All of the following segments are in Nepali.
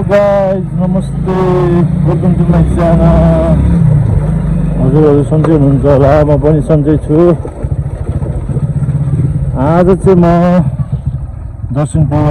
गाइज नमस्ते, वेलकम टु माई च्यानल। हजुरहरू सन्चै हुनुहुन्छ होला, म पनि सन्चै छु। आज चाहिँ म दक्षिण पूर्व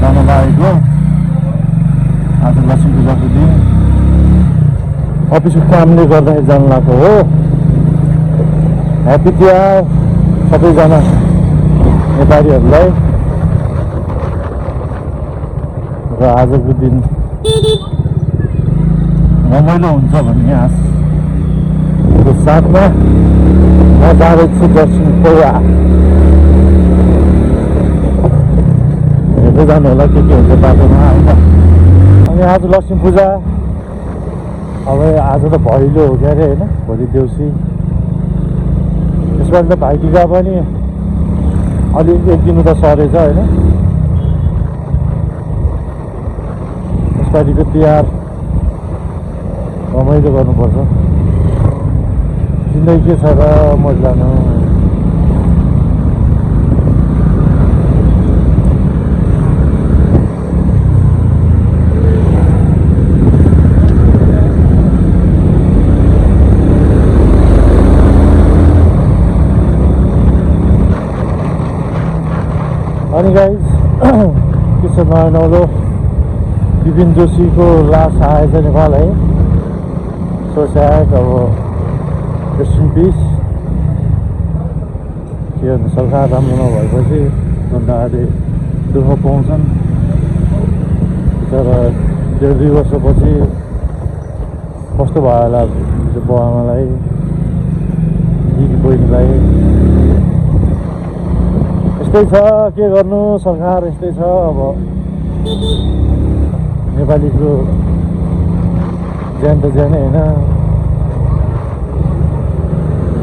जान लागेको। आज लक्ष्मी पूजाको दिन अफिसको कामले गर्दाखेरि जानु लागेको हो। ह्याप्पी तिहार सबैजना नेपालीहरूलाई। र आजको दिन रमाइलो हुन्छ भन्ने आशको साथमा म जाँदैछु दक्षिण पूर्व। हेर्दै जानु होला के हुन्छ बाटोमा होइन। अनि आज लक्ष्मी पूजा, अब आज त भैलो हो क्या अरे होइन, भोलि देउसी। यसपालि त भाइटिका पनि अलि एक दिन त सरेछ होइन। यसपालिको तिहार रमाइलो गर्नुपर्छ। जिन्दगी के छ र मज जानु। अनि गाइज के छ नयाँ नौलो विपिन जोशीको लास आएछ नेपाल है। So sad. अब रेस्ट इन पिस। के भन्नु, सरकार राम्रो नभएपछि जनताहरूले दुःख पाउँछन्। तर 1.5-2 वर्षपछि कस्तो भयो होला बाउ आमालाई, दिदी बहिनीलाई। यस्तै छ, के गर्नु, सरकार यस्तै छ। अब नेपालीको ज्यान त ज्यानै होइन।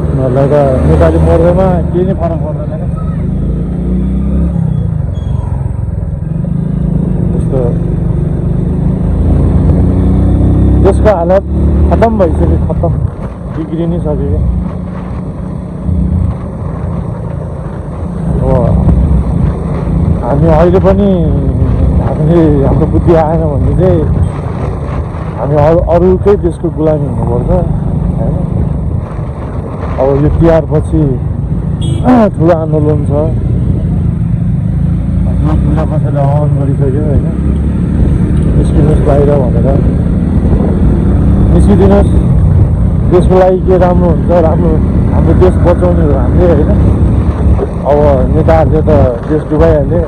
उनीहरूलाई त नेपाली मर्दैमा केही नै फरक पर्दैन। त्यस्तो देशको हालत खतम भइसक्यो, खतम बिग्रिनै सक्यो। अब हामी अहिले पनि हाम्रो बुद्धि आएन भने चाहिँ हामी अरूकै देशको गुलामी हुनुपर्छ होइन। अब यो तिहार पछि ठुलो आन्दोलन छ। यो ठुलो कसैले आह्वान गरिसक्यो होइन, निस्किनुहोस् बाहिर भनेर। निस्किदिनुहोस्, देशको लागि के राम्रो हुन्छ, राम्रो हाम्रो देश बचाउने हो हामीले होइन। अब नेताहरूले त देश डुबाइहाल्यो,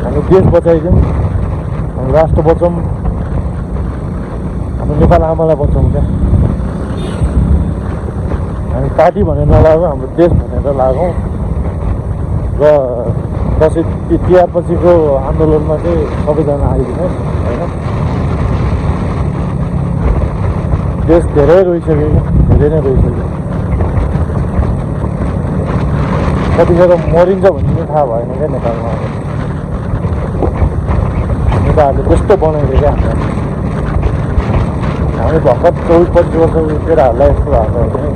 हाम्रो देश बचाइदिउँ, हाम्रो राष्ट्र बचाउँ, हाम्रो नेपाल आमालाई बचाउँ क्या। हामी पार्टी भनेर नलागौँ, हाम्रो देश भनेर लागौँ। र दसैँ तिहार पछिको आन्दोलनमा चाहिँ सबैजना आइदिनुहोस् होइन। देश धेरै रोइसक्यो, धेरै नै रोइसक्यो। कतिखेर मरिन्छ भन्ने पनि थाहा भएन क्या नेपालमा। नेताहरूले त्यस्तो बनाइदियो क्या हामीलाई। हामी भर्खर 24-25 वर्षको केटाहरूलाई यस्तो भएको हो भने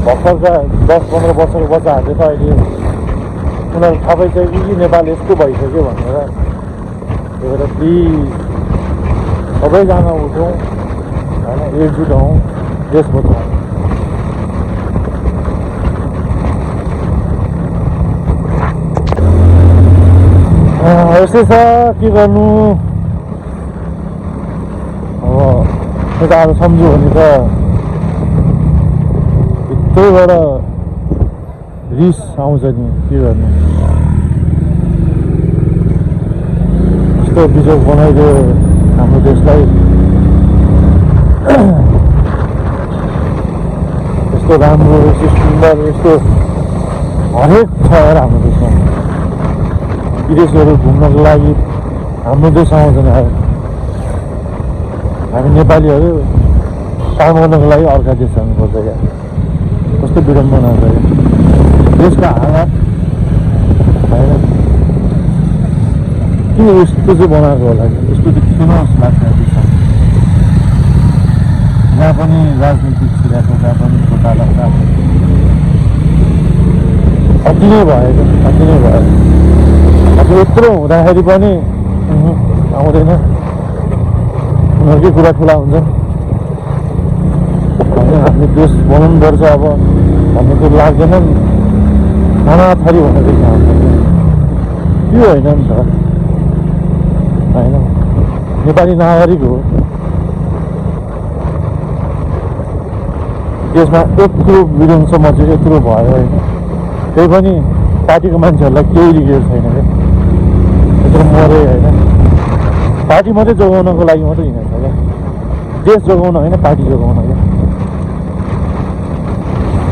भर्खरका 10-15 वर्षको बच्चाहरूले त अहिले उनीहरू थाहा पाइसक्यो कि नेपाल यस्तो भइसक्यो भनेर। त्यही भएर प्लिज सबैजना उठौँ होइन, एकजुट हौँ, देश बचाउँ। यस्तै छ, के गर्नु। अब नेताहरू सम्झ्यो भने त भित्रैबाट रिस आउँछ नि, के गर्नु। यस्तो बिजोग बनाइदियो हाम्रो देशलाई। यस्तो राम्रो, यस्तो सुन्दर, यस्तो हरेक छ यार हाम्रो देशमा। विदेशीहरू घुम्नको लागि हाम्रो देश आउँछन् यार। हामी नेपालीहरू काम गर्नको लागि अर्का देश जानुपर्छ क्या। कस्तो विडम्बना छ देशको हालत होइन। किन यस्तो चाहिँ बनाएको होला, यस्तो चाहिँ किन जस्तो लाग्छ देशमा। जहाँ पनि राजनीतिक छिराएको, जहाँ पनि घोटाला अति नै भयो, अति नै भयो। अब यत्रो हुँदाखेरि पनि आउँदैन। उनीहरूकै कुरा ठुला हुन्छ। होइन हामी देश बनाउनुपर्छ अब भन्ने कुरो लाग्दैन नि। नाना थरी भनेर त्यो होइन नि त। होइन नेपाली नागरिक हो। देशमा यत्रो विध्वंस मच्यो, यत्रो भयो होइन। त्यही पनि पार्टीको मान्छेहरूलाई केही रिगेट छैन क्या। यत्रो मरे होइन। पार्टी मात्रै जोगाउनको लागि मात्रै हिँडेको छ क्या। देश जोगाउन होइन, पार्टी जोगाउन क्या।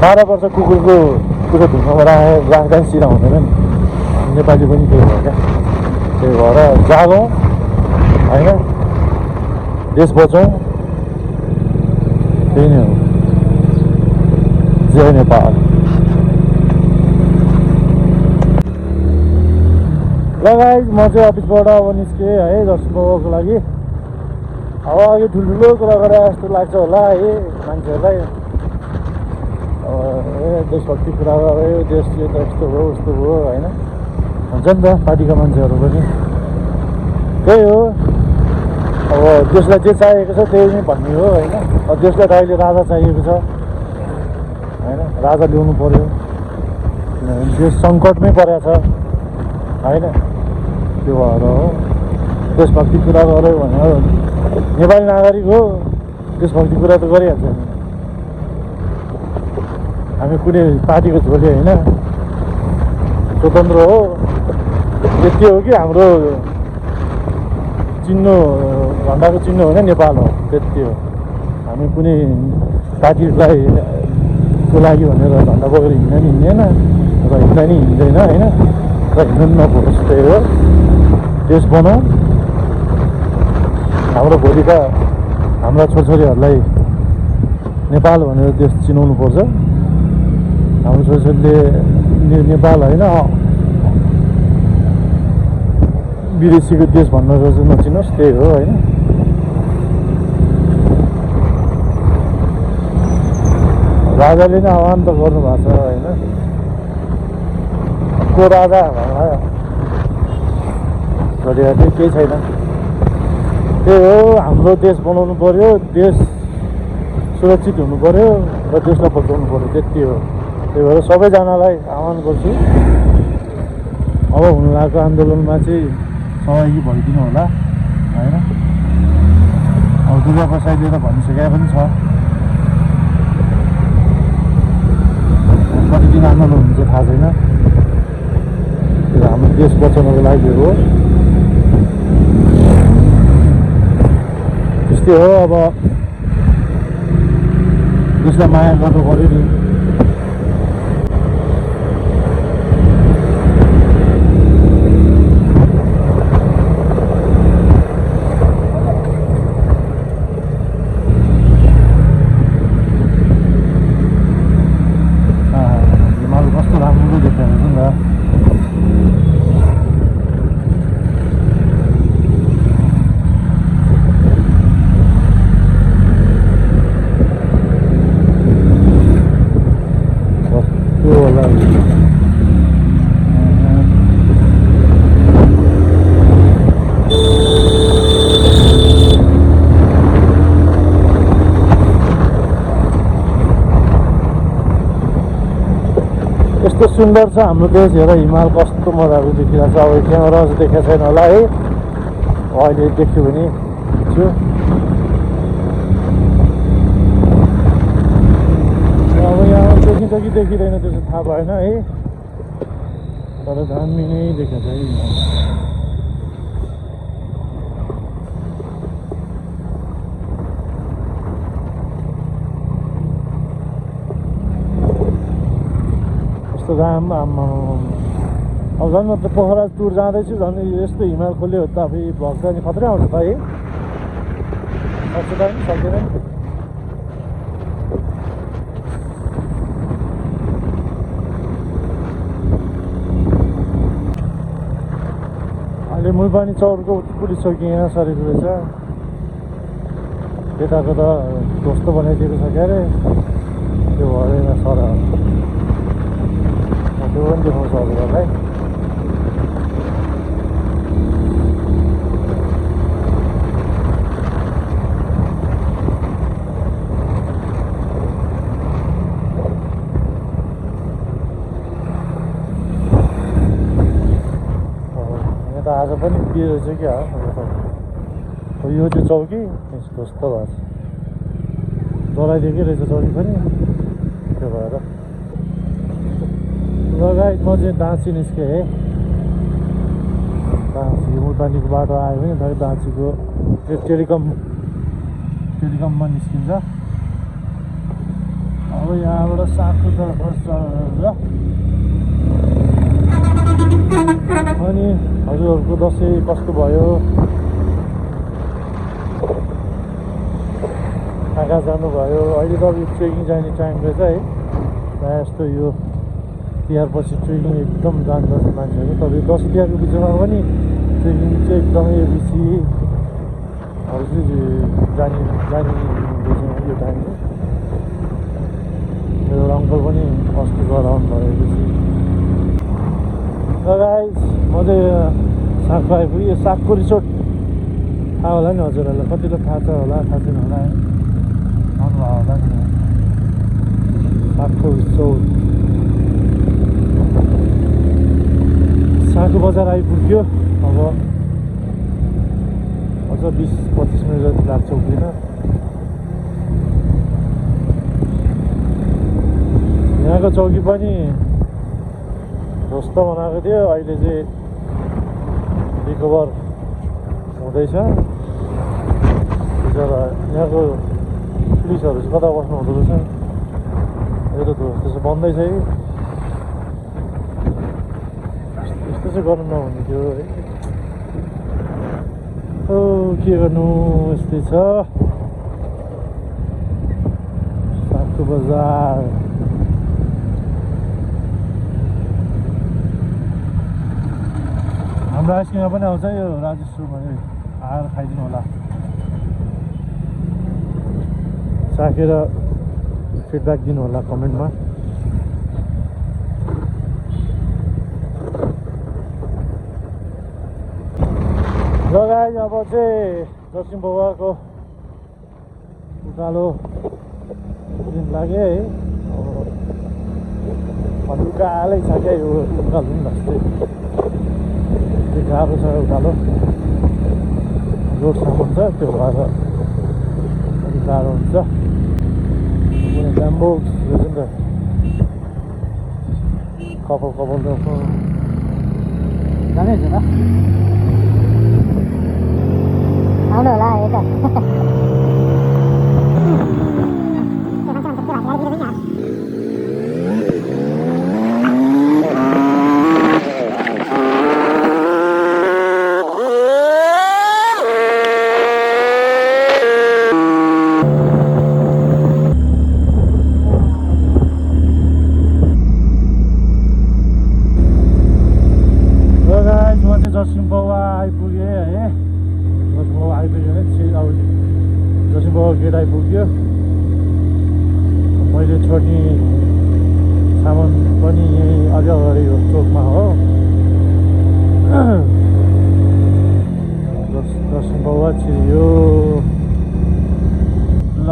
12 वर्ष कुकुरको कुरो धुनमा राख्दा सिधा हुँदैन नि। नेपाली पनि त्यही भयो क्या। त्यही भएर जागौँ होइन, देश बचाउँ, त्यही नै हो। जय नेपाल। लगायत म चाहिँ अफिसबाट अब निस्केँ है दर्शनको लागि। अब अघि ठुल्ठुलो कुरा गरे जस्तो लाग्छ होला है मान्छेहरूलाई। देशभक्ति कुरा गऱ्यो, देश यो त यस्तो भयो उस्तो भयो होइन, हुन्छ नि त पार्टीका मान्छेहरू पनि। त्यही हो, अब देशलाई जे चाहिएको छ त्यही नै भन्ने हो होइन। अब देशलाई त अहिले राजा चाहिएको छ होइन, राजा ल्याउनु पऱ्यो। किनभने देश सङ्कटमै परेको छ होइन। त्यो भएर हो। देशभक्ति कुरा गऱ्यो भने नेपाली नागरिक हो, देशभक्ति कुरा त गरिहाल्छ नि। हामी कुनै पार्टीको झोले होइन, स्वतन्त्र हो। यति हो कि हाम्रो चिन्ह, झन्डाको चिन्ह होइन नेपाल हो, त्यति हो। हामी कुनै पार्टीलाई को लागि भनेर झन्डा बोकेर हिँड्न नि हिँड्दैन र हिँड्दा नि हिँड्दैन होइन, र हिँड्नु नपरोस्। त्यही हो, देश बनाऊ। हाम्रो भोलिका हाम्रा छोरछोरीहरूलाई नेपाल भनेर देश चिनाउनु पर्छ। हाम्रो छोरछोरीले नेपाल होइन विदेशीको देश भनेर चाहिँ नचिनोस्। त्यही हो होइन। राजाले नै आह्वान त गर्नुभएको छ होइन। को राजा गरेर चाहिँ केही छैन। त्यही हो, हाम्रो देश बनाउनु पर्यो, देश सुरक्षित हुनु पर्यो र देशलाई बचाउनु पर्यो, त्यति हो। त्यही भएर सबैजनालाई आह्वान गर्छु, अब हुनु लागेको आन्दोलनमा चाहिँ सहभागी भइदिनु होला होइन। अब दुर्गा प्रसादले त भनिसकेका पनि छ कति दिन आन्दोलन हुन्छ थाहा छैन। हाम्रो देश बचाउनको लागि हो। त्यस्तै हो, अब देशलाई माया गर्नु पऱ्यो नि। हिमाल कस्तो राम्रो देखाएको छ नि त। यस्तो सुन्दर छ हाम्रो देश। हेर हिमाल कस्तो मजाको देखिरहेको छ। अब क्यामेरा चाहिँ देखेको छैन होला है, अहिले देख्यो भने छु। अब यहाँ देखिन्छ कि देखिँदैन त्यो चाहिँ थाहा भएन है, तर दामी नै देखेको छ है हिमाल। आम्मा अब झन् म त पोखरा टुर जाँदैछु, झन् यस्तो हिमाल खोल्यो त फेरि भ्लग त अनि खत्रै आउँछ त है। सक्छ त नि, सक्दैन नि। अहिले मुलपानी चौरको पुलिस चौकी यहाँ सरेको रहेछ। यताको त ध्वस्त बनाइदिएको छ क्या अरे, त्यो भएर यहाँ सर त्यो पनि देखाउँछ हजुरहरूलाई। त आज पनि बिहेछ क्या हो यो चाहिँ चौकी ध्वस्त भएको छ जलाइदिएकै रहेछ चौकी पनि त्यो भएर लगायत म चाहिँ दाँची निस्केँ है दाँची मुलपानीको बाटो आयो भने फेरि दाँचीको टेलिकममा निस्किन्छ अब यहाँबाट साकुतर्फ चढेर अनि हजुरहरूको दसैँ कस्तो भयो कहाँ जानुभयो अहिले त अब ट्रेकिङ जाने टाइम रहेछ है प्रायः जस्तो यो तिहारपछि ट्रेकिङ एकदम जाँदछ मान्छेहरू तपाईँ दसैँ तिहारको बिचमा पनि ट्रेकिङ चाहिँ एकदमै बेसी जाने यो टाइम चाहिँ मेरो अङ्कल पनि अस्ति गएर आउनुभयो बेसी र गाइस म चाहिँ सागको आइपुगेँ यो सागको रिसोर्ट थाहा होला नि हजुरहरूलाई कतिलाई थाहा छ होला थाहा छैन होला है आउनुभयो होला नि सागको रिसोर्ट सागको बजार आइपुग्यो अब अझ 20-25 मिनट जति लाग्छ उभिन यहाँको चौकी पनि ध्वस्त बनाएको थियो अहिले चाहिँ रिकभर हुँदैछ बिचरा यहाँको पुलिसहरू चाहिँ कता बस्नु हुँदो रहेछ यो त ध्वस्त चाहिँ बन्दै छ है यस्तो चाहिँ गर्नु नहुने थियो है ओ के गर्नु यस्तै छ सागको बजार हाम्रो आइसक्रिममा पनि आउँछ यो राजेश्वर भने आएर खाइदिनु होला चाखेर फिडब्याक दिनु होला कमेन्टमा लगाए अब चाहिँ दक्षिण बाबाको उकालो दिन लाग्यो है अब उकालै छ क्या यो उकालो पनि जस्तै गाह्रो छ उकालो रोड सामान छ त्यो भएर अलिक गाह्रो हुन्छ जाम्बो रहेछ नि त कपाल जानै छैन आउनु होला यता दक्षिण बाबा आइपुगेँ है दक्षिण बाबा आइपुग्यो भने अब दक्षिण बाबा गेट आइपुग्यो मैले छोड्ने सामान पनि यहीँ अझ अगाडि हो चोकमा हो दक्षिण बाबा छिर्यो ल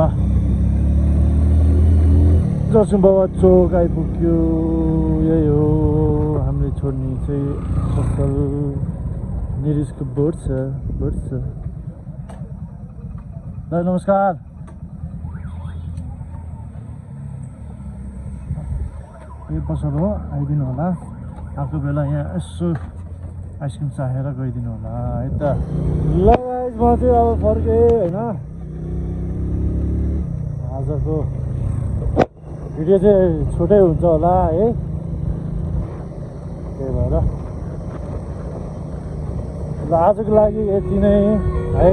दक्षिण बाबा चोक आइपुग्यो यही हो हामीले छोड्ने चाहिँ ससल निरिसको बोर्ड छ ल नमस्कार यही पसल हो आइदिनु होला आएको बेला यहाँ यसो आइसक्रिम चाहेर गइदिनु होला है त ल म चाहिँ अब फर्केँ होइन आजको भिडियो चाहिँ छोटै हुन्छ होला है त्यही भएर ल आजको लागि यति नै है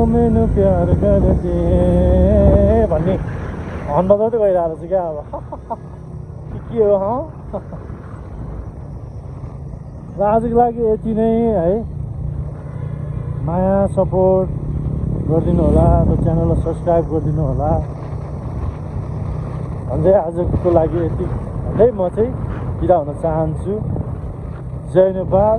मैनु प्यार गर्थे भन्ने हन बजाउँदै गइरहेको छु क्या अब के हो ल आजको लागि यति नै है माया सपोर्ट गरिदिनु होला र च्यानललाई सब्सक्राइब गरिदिनु होला भन्दै आजको लागि यति भन्दै म चाहिँ बिदा हुन चाहन्छु जय नेपाल